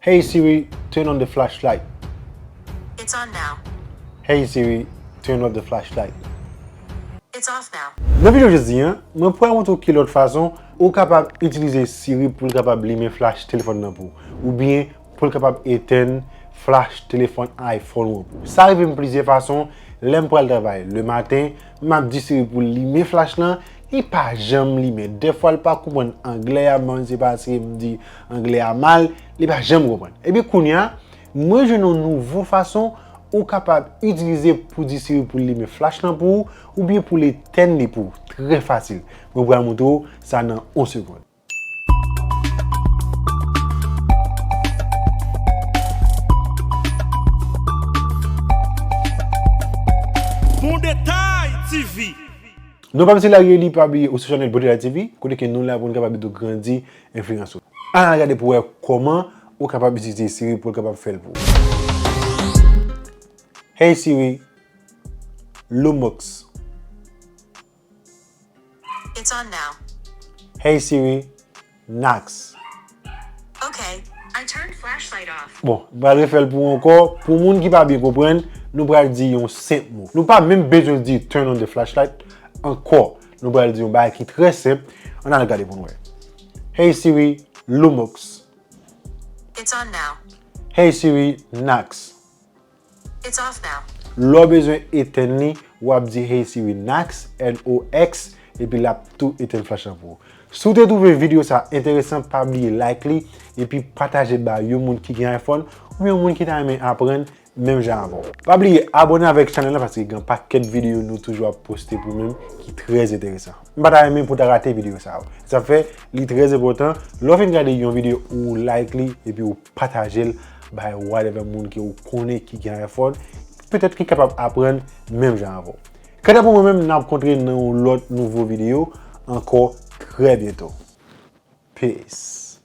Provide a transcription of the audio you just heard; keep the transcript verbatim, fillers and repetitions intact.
Hey Siri, turn on the flashlight. It's on now. Hey Siri, turn off the flashlight. It's off now. Nan videyo jodi a, mwen pral montre w ki lòt fason ou kapab itilize Siri pou l kapab limen flash telefòn nan pou ou, oubyen pou l kapab etenn flash telefòn iPhone ou pou ou. Sa rive m plizyè fason, lè m pral travay le maten, m ap di Siri pou l limen flash lan, li pa janm limen. Dèfwa l pa konprann anglè a, m pa konn se paske m di anglè a mal, li pa janm konprann. Epi kounye a, mwen jwenn yon nouvo fason ou kapab itilize pou di Siri pou l limen flash lan pou ou, oubyen pou l etenn li pou ou. Trè fasil. Mwen pral montre w sa nan yon segonn. Bon Detay T V. Non pa m se Larry Eli, pa bliye ou sou chanèl Bon Detay T V, kote ke nou la pou n kapab ede w grandi enfliyans ou. Ann al gade pou wè kòman ou kapab itilize Siri pou l kapab fè l pou ou. Hey Siri, Lumux. It's on now. Hey Siri, Knocks. Okay, I turned flashlight off. Bon, m pral refè l pou ou ankò. Pou moun ki pa byen konprann, nou pral di yon senp mo. Nou pa menm bezwen di turn on the flashlight ankò. Nou pral di yon bagay ki trè senp. Ann al gade pou n wè. Hey Siri, Lumux. It's on now. Hey Siri, Knocks. It's off now. Lè w bezwen etenn li, w ap di Hey Siri, Knocks, N O X, epi l ap tou etenn flash lan pou ou. Si w te twouve videyo sa enteresan, pa bliye like li, epi pataje l ba yon moun ki gen iPhone, oubyen yon moun ki ta renmen aprann menm jan avè w. Pa bliye abòne avèk chanèl lan, paske gen pakèt videyo nou toujou ap poste pou menm ki trè enteresan. M pa ta renmen pou w ta rate videyo sa yo. Sa fè, li trè enpòtan, lè w fin gade yon videyo, ou like li, epi ou pataje l bay whatever moun ke ou konnen ki gen iPhone, petèt ki kapab aprann menm jan avè w. Kanta pou mwen menm, n ap kontre nan yon lòt nouvo videyo ankò trè byento. Peace.